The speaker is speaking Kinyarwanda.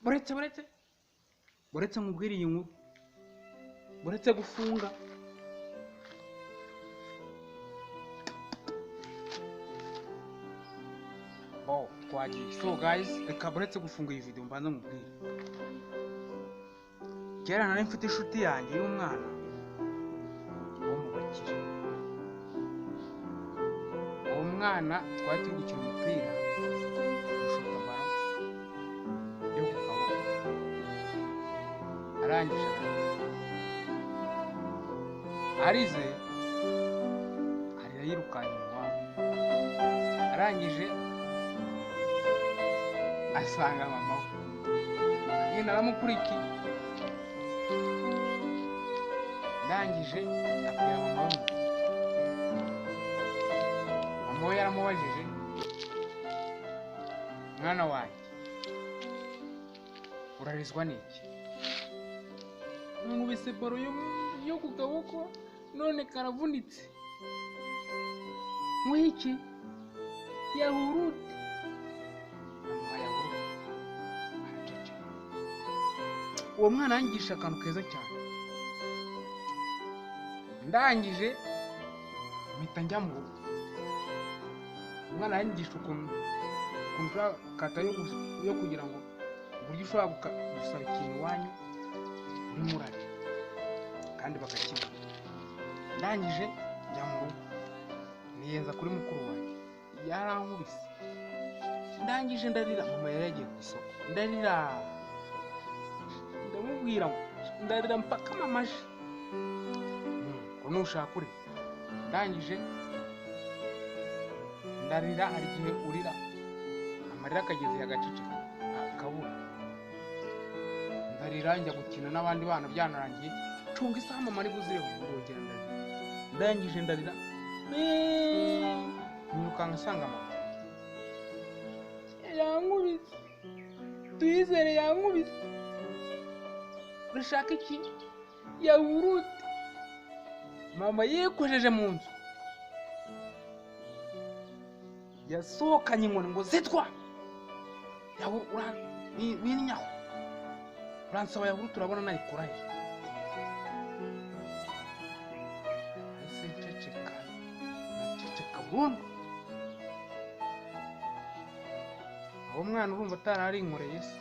Buretse buretse buretse nkubwire iyi nkuru, buretse gufunga. Oh, twagiye. So guys, reka buretse gufunga iyi video mbanza nkubwire. Kera nari mfite inshuti yanjye y'umwana wo mu bakire. Uwo mwana twari turi gukina umupira, gushuta baro yo ku kaboko. Arangije arize, arira yirukanye iwabo. Arangije asanga mama we, nyine aramukurikiye. Ndangije abwira mama we, mama we yaramubajije, mwana wanjye urarizwa n'iki? Nkubise baro yo ku kaboko none karavunitse. Nk'iki yahurute. Amuha yahurute, araceceka. Uwo mwana yanyigisha akantu keza cyane. Ndangije mpita njya mu rugo. Umwana yanyigisha ukuntu ushobora kata yo kugira ngo uburyo ushobora gusaba ikintu iwanyu urimo urarira kandi bakakibona. Ndangije njya mu rugo niyenza kuri mukuru wanjye, yarankubise. Ndangije ndarira, mama yari yagiye ku isoko. Ndarira, ndamubwira ngo ndarira mpaka mama aje, ngo nushaka urira. Ndangije ndarira, hari igihe urira amarira akageze agaceceka akabura. Ndarira njya gukina n'abandi bana, byanarangiye cunga isaha mama ari buzireho, ndongera ndarira. Ndangije ndarira nirukanka asanga mama yankubise. Tuyizere yankubise. Urashaka iki? Yahurute. Mama yikojeje mu nzu, yasohokanye inkoni ngo zitwa winyaho uransaba yahurute, urabona nayikura he? Nahise nceceka, ndaceceka burundu. Aho mwana urumva atararinkoreye se?